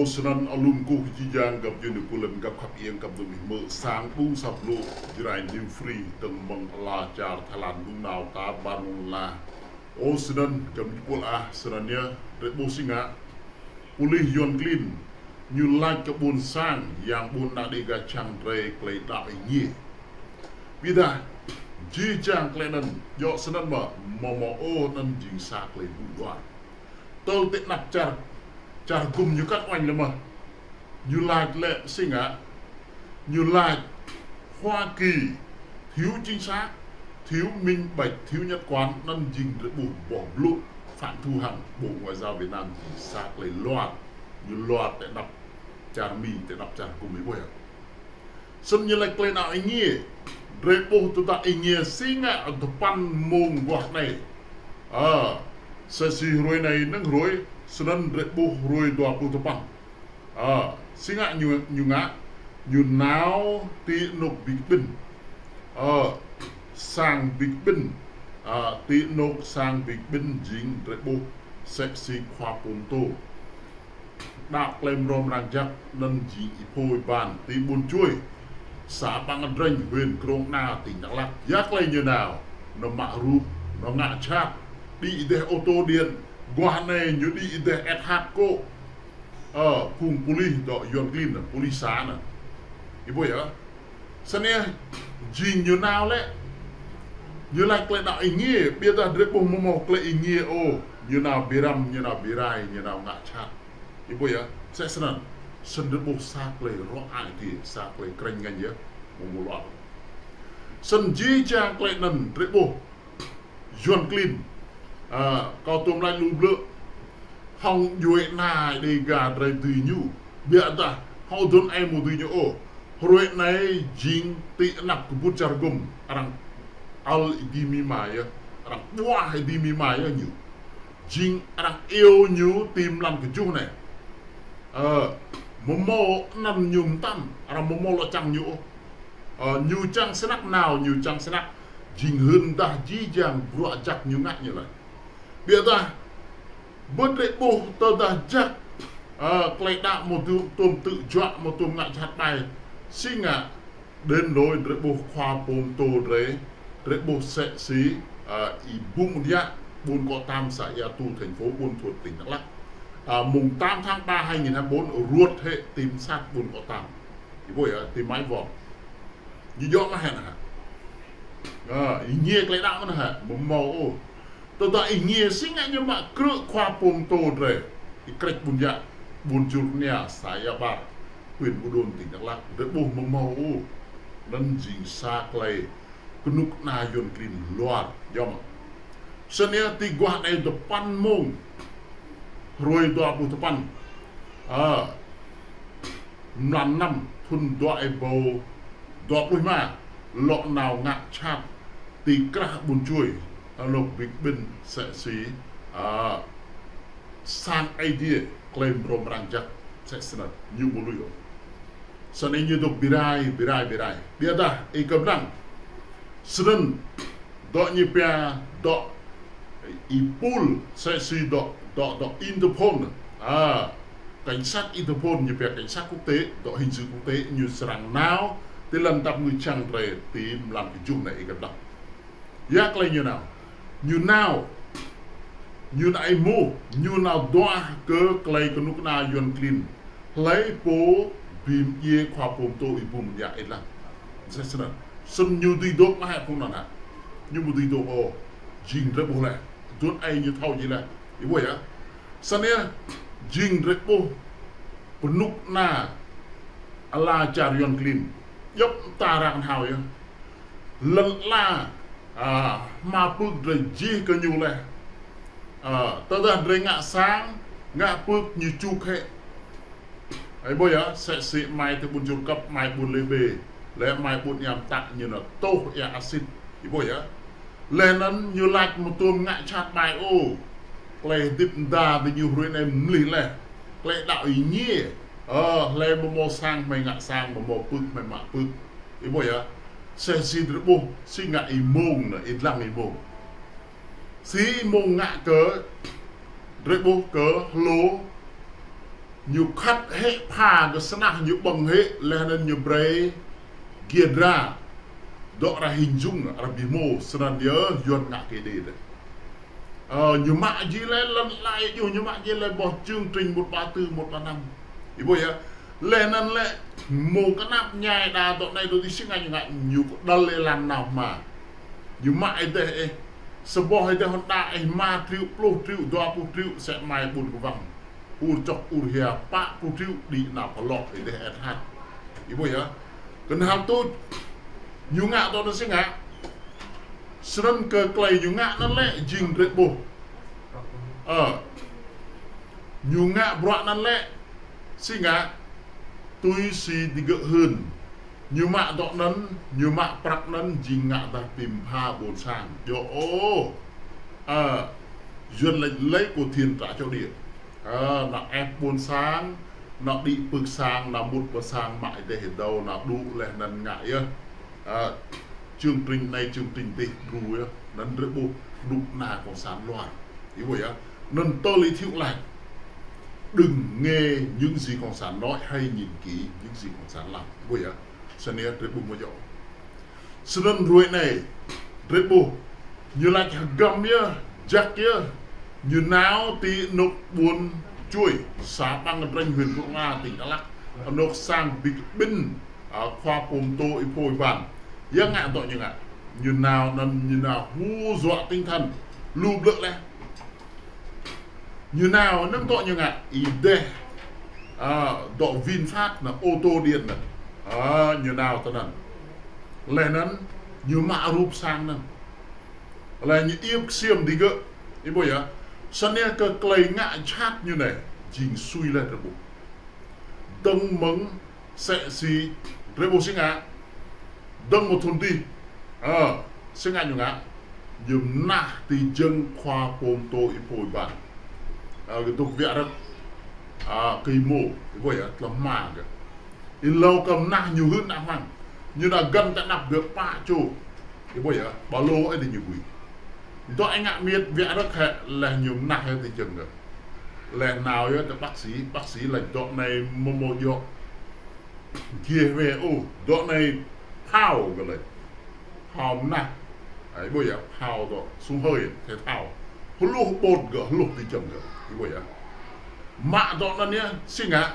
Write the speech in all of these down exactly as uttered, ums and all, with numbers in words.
Ơ, snăn alum kơ jih jang găp djuai êpul lŏn găp khăp iêng găp dŭm ih mơ̆ sang ƀuh sap lu Jrai New Free tơ̆ng mơ̆ng ala čar Thái Lan đŭng nao ta ƀar mơ̆ng la. Ơ, snăn găp êpul ah, snăn yơh, drei ƀuh si ngă. Pôlis Yuăn klin, ñu lač kơ ƀuôn sang, yang ƀuôn ană Dêga čang drei klei đăo êngiê. Ƀiădah, jih jang klei anăn, djŏ snăn mơ̆, mơ̆ mơ̆ ôh anăn jing sa klei ƀu luar. Tơl ti anăp čar, čar gŭm ñu kăn uañ lĕ mơ̆. Ñu lač lĕ si ngă, ñu lač Hoa Kỳ thiếu chính xác, thiếu minh bạch, thiếu nhất quán, anăn jing drei ƀuh boh blŭ Phạm Thu Hằng, Bộ Ngoại giao Việt Nam jing sa klei luar, ñu luar ti anăp čar Mi, ti anăp čar gŭm ih ƀuh yơh. Snăn ñu lač klei đăo êngiê, drei ƀuh tơdah êngiê si ngă dua pluh păn mông guah anei. Ơ, sĕ si hruê anei năng hruê, snăn drei ƀuh hruê dua pluh dua. Ơ, si ngă ñu, ñu ngă, ñu nao ti anôk Big Ben. Ơ, sang Big Ben. Ơ, ti anôk sang Big Ben jing drei ƀuh sĕ si khua pô mtô đăo klei mrâo mrang jăk anăn jing Y Phôi Ban ti ƀuôn Čuê, xã Păng Adreng, huyện Krông Ana, tỉnh Đắk Lắk. Ya klei ñu nao, ñu mă rup, ñu ngă jhat, đĭ êdeh ô tô điện, guah anei ñu đĭ êdeh S H kô̆. Ơ, phung pôlis dŏ Yuăn klin, pôlis xã anăn. Ih ƀuh yơh. Snăn yơh, jing ñu nao lĕ. Ñu lač klei đăo êngiê, ƀiădah drei ƀuh mơ̆ mơ̆ klei êngiê ôh. Ñu nao bi răm, ñu nao bi rai, ñu nao ngă jhat. Ih ƀuh yơh, sĕ snăn. Snăn drei ƀuh sa klei rŏ ai tiê, sa klei krĕñ ngăn yơh, mơ̆ mơ̆ luar. Snăn jih jang klei anăn drei ƀuh Yuăn klin. Ơ, kâo tuôm lač lu blư̆. Hŏng djuê ana Dêga drei dưi ñu. Ƀiădah, hŏng dŭn ai mơ̆ dưi ñu ôh. Hruê anei jing ti anăp kbŭt čar gŭm. Arăng ăl êdi mi ma yơh. Arăng ƀuah êdi mi ma yơh ñu. Jing arăng iêu ñu ti mlan kjuh anei. Ơ, mơ̆ mơ̆ anăn ñu mtam. Arăng mơ̆ mơ̆ lŏ čang ñu ôh. Ơ, ñu čang snăk nao, ñu čang snăk. Jing hưn dah jih jang bruă jăk ñu ngă ñu lač. Ƀiădah, ƀơi drei ƀuh tơdah jăk, ơ, klei đăo mơ̆ tuôm, tuôm tŭ juă mơ̆ tuôm ngă jhat ƀai. Si ngă, đến lối drei ƀuh khua pô mtô drei, drei ƀuh sĕ si, ơ, Y Bum Dak, ƀuôn Kŏ Tam, xã Ea Tu, thành phố Buôn Thuột, tỉnh Đắk Lắk. Ơ, mùng tám tháng ba hai nghìn hai mươi bốn, ruăt hĕ ti msat ƀuôn Kŏ Tam. Ih ƀuh yơh, ti mái vòm. Ñu djŏ mơ̆ hĕ anăn hă. Ơ, êngiê klei đăo mơ̆ anăn hă, mơ̆ mơ̆ ôh. Tơdah êngiê si ngă ñu mă krư̆ khua pô mtô drei. Y Krêč Bum Dak, ƀuôn Čur Nia, xã Ea Bar, huyện Buôn Đôn, tỉnh Đắk Lắk. Drei ƀuh mơ̆ mơ̆ ôh. Anăn jing sa klei kơnuk kơna Yuăn klin luar, djŏ mơ̆. Snăn yơh ti guah anei dua pluh păn mông. Hruê dua pluh dua păn. Ơ. Mlan năm, thŭn dua êbâo dua pluh êma, lŏ nao ngă jhat ti krah ƀuôn Čuê, anôk Big Ben sĕ si, ơ, sang Aê Diê, klei mrâo mrang jăk, sĕ snăn, ñu ƀu lui ôh. Snăn ñu dôk bi rai, bi rai, bi rai. Ƀiădah, ih kơnang. Snăn, dŏ ñu pia, dŏ êpul, sĕ si dŏ, dŏ, dŏ Interpol. Ơ, cảnh sát Interpol ñu pia cảnh sát quốc tế, dŏ hình sự quốc tế, ñu srăng nao, ti lăn dap ngui čang drei, ti mlan kjuh anei ih kơnang. Ya klei ñu nao. Ñu nao. Ñu nao êmuh, ñu nao duah kơ klei kơnuk kơna Yuăn klin. Hlei pô bi mdjiê khua pô mtô Y Bum Dak ih lăng. Sĕ snăn. Snăn ñu dưi dôk mơ̆ hă phung anăn hă. Ñu ƀu dưi dôk ôh. Jing drei ƀuh leh. Dŭn ai ñu thâo jih leh. Ih ƀuh yơh. Snăn yơh. Jing drei ƀuh. Kơnuk kơna. Ala čar Yuăn klin. Djŏp ta arăng thâo yơh. Lăn ala, ơ, hma pưk drei jih kơ ñu leh. Ơ, tơdah drei ngă sang, ngă pưk ñu čuk hĕ. Ih ƀuh yơh, sĕ si mai ti ƀuôn Čur Kăp, mai ƀuôn Lê Bê, leh mai ƀuôn Ia Mtă ñu nao tuh ia asit. Ih ƀuh yơh. Leh anăn ñu lač mơ̆ tuôm ngă jhat ƀai ôh. Klei hdĭp mda diñu hruê anei mlih leh. Klei đăo êngiê. Ơ, hlei mơ̆ mâo sang hmei ngă sang, mơ̆ mâo pưk hmei mă pưk. Ih ƀuh yơh. Sĕ si drei ƀuh, si ngă êmông anăn, ih lăng êmông. Si êmông ngă kơ, drei ƀuh kơ hlô, Ñu khăt hĕ pha kơ snah ñu ƀơ̆ng hĕ, laih anŭn ñu brơi giê dra. Dŏ arăng hình dung, arăng bi hmô, snăn yơh Yuan ngă kơ Ơi Adai dih. Ơ, ñu mă jih lĕ, lăn lai yơh ñu mă jih lĕ boh chương trình một ba tư, một ba năm. Ih ƀuh yơh. Laih anŭn lĕ, mơ̆ng kơnăp ñai đa dŏ anai dŏ adih si ngă ñu ngă, ñu kơ đal lĕ lăn nao hmua. Ñu mă Ơi Adai ih. Sa boh Ơi Adai Honda ih hmua triu, pluh triu, dua pluh triu, sĕ mai ƀun kơwang. Ur čŏk ur hia pă pluh triu đĭ nao pơlŏ Ơi Adai ĕt hăt. Ih ƀuh yơh. Kơnhal tuč ñu ngă dŏ anŭn si ngă. Snăn kơ tơlơi ñu ngă anŭn lĕ jing drơi ƀuh. Ơ. Ñu ngă bruă anŭn lĕ si ngă. Tui si digơ̆ hưn. Ñu mă dŏ anŭn, ñu mă prăk anŭn, jing ngă dah pim pha ƀôn sang. Djơ̆ ôh. Ơ. Yuan laĭ lấy của thiện trả cho địa. Ơ, nao ĕp ƀôn sang, nao đĭ pưk sang, nao mŭt pơ sang mă Ơi Adai hơdâo, nao đŭ laih anŭn ngă yơh. Ơ, chương trình anai, chương trình dih, dru yơh, anŭn drơi ƀuh, đŭ na cộng sản luar. Ih ƀuh yơh, anŭn tơlơi thiu laih. Đừng nghe những gì cộng sản nói, hãy nhìn kỹ những gì cộng sản làm. Ih ƀuh yơh, snăn drơi ƀuh mơ̆ djơ̆. Snăn ruai anai, drơi ƀuh, ñu laĭ hơgăm yơh, jak yơh, ñu nao ti anŏ ƀuôn Čuê, xã Păng Adreng, huyện Krông A, tỉnh Đắk Lắk, anŏ sang bi kơ ƀing, ơ, khua pôm tô Y Phôi Ban. Yơh ngă dŏ ñu ngă, ñu nao anŭn, ñu nao hù dọa tinh thần, lu blơ̆ laih. Ñu nao anŭn dŏ ñu ngă, Ơi Adai. Ơ, dŏ VinFast anŭn, ô tô điện anŭn. Ơ, ñu nao tơ anŭn. Laih anŭn, ñu mă rup sang anŭn. Laih ñu iĕp ksiêm digơ̆. Ih ƀuh yơh. Snăn kơ tơlơi ngă jhat ñu anai. Jing sui laih drơi ƀuh. Dơ̆ng mơ̆ng sĕ si, drơi ƀuh si ngă. Dơ̆ng mơ̆ng thŭn dih. Ơ, si ngă ñu ngă. Ñu mơnah ti jơ̆ng khua pôm tô Y Phôi Ban. Ơ, kơ dŏ wĕ rơ̆k. Ơ, kơ ih mơ̆, ih ƀuh yơh, tlam hmua kơ. Ih lâo kơ mơnah ñu hưn ană hmăng. Ñu nao găn tơ anăp gơ̆ pă čô. Ih ƀuh yơh, ba lô ơi dih ñu bui. Dŏ ih ngă miêt wĕ rơ̆k hĕ, laih ñu mơnah yơh ti jơ̆ng gơ̆. Laih nao yơh kơ bác sĩ, bác sĩ laĭ dŏ anai mơ̆ mơ̆ djơ̆. Giê wĕ ôh, dŏ anai phao gơ̆ laĭ. Phao mơnah. Ih ƀuh yơh, phao dŏ, sông hơi, thể thao. Hluh ƀôt gơ̆, hluh ti jơ̆ng gơ̆. Ih ƀuh yơh. Mă dŏ anŭn yơh, si ngă.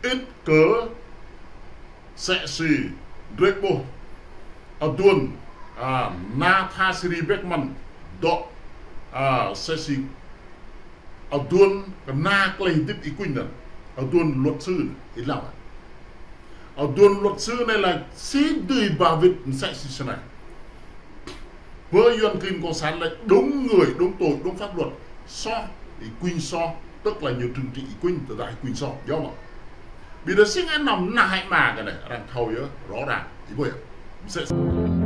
Ĭt kơ sĕ si, drơi ƀuh. Aduôn, ơ, Natasha Beckman, dŏ, ơ, sĕ si. Aduôn, kơ ană tơlơi hơdip Y Quynh anŭn. Aduôn luật sư anŭn, ih lăng. Aduôn luật sư anai lĕ si dưi ba wĭt sĕ si snei. Bơ Yuan klin cộng sản là đúng người, đúng tội, đúng pháp luật. Soh, Y Quynh soh, tức là ñu trừng trị Y Quynh, tơdah Y Quynh soh, djơ̆ mơ̆. Ƀiădah si ngă anăm mơnah hĕ mă kơ anai, arăng thâo yơh, rõ ràng, ih ƀuh yơh. Mơsĕ